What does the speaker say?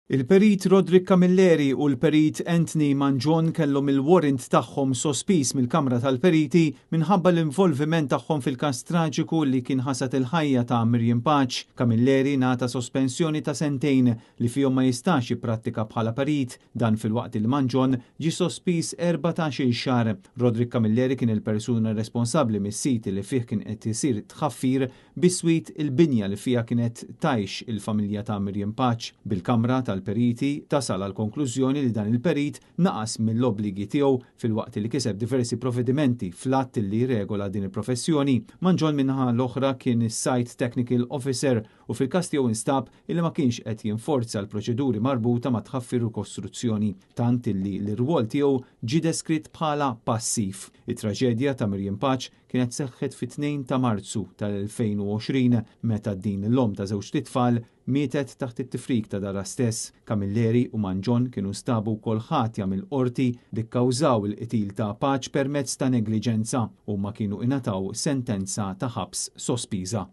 Il-Perit Roderick Camilleri u l-Perit Anthony Mangion kellhom il-warrant tagħhom sospiż mill-Kamra tal-Periti minħabba l-involviment tagħhom fil-każ traġiku li kien ħasad il-ħajja ta' Miriam Pace. Camilleri ngħata sospensjoni ta' sentejn li fihom ma jistax jipprattika bħala perit, dan filwaqt li Mangion ġie sospiż 14-il xahar. Roderick Camilleri kien il-persuna responsabbli mis-sit li fih kien qed isir tħaffir biswit il-binja li fiha kienet tgħix il-familja ta' Miriam Pace. Bil-Kamra tal-Periti tasal għal konklużjoni li dan il-perit naqas mill-obbligi tiegħu filwaqt li kiseb diversi provvedimenti fl-att li regola din il-professjoni. Mangion min-naħa l-oħra kien is-Site Technical Officer u fil-każ tiegħu instab illi ma kienx qed jinforza l-proċeduri marbuta ma' tħaffir u kostruzzjoni, tant illi l-irwol tiegħu ġie deskritt bħala passiv. It-traġedja ta' Miriam Pace kienet seħħet fit-2 ta' Marzu tal-2020 meta din l-omm ta' żewġt itfal mietet taħt it-tifrik ta' darha stess. Camilleri u Mangion kienu stabu wkoll ħatja mill-qorti li kkawżaw il-qtil ta' Pace permezz ta' negliġenza u ma kienu ingħataw sentenza ta' ħabs sospiża.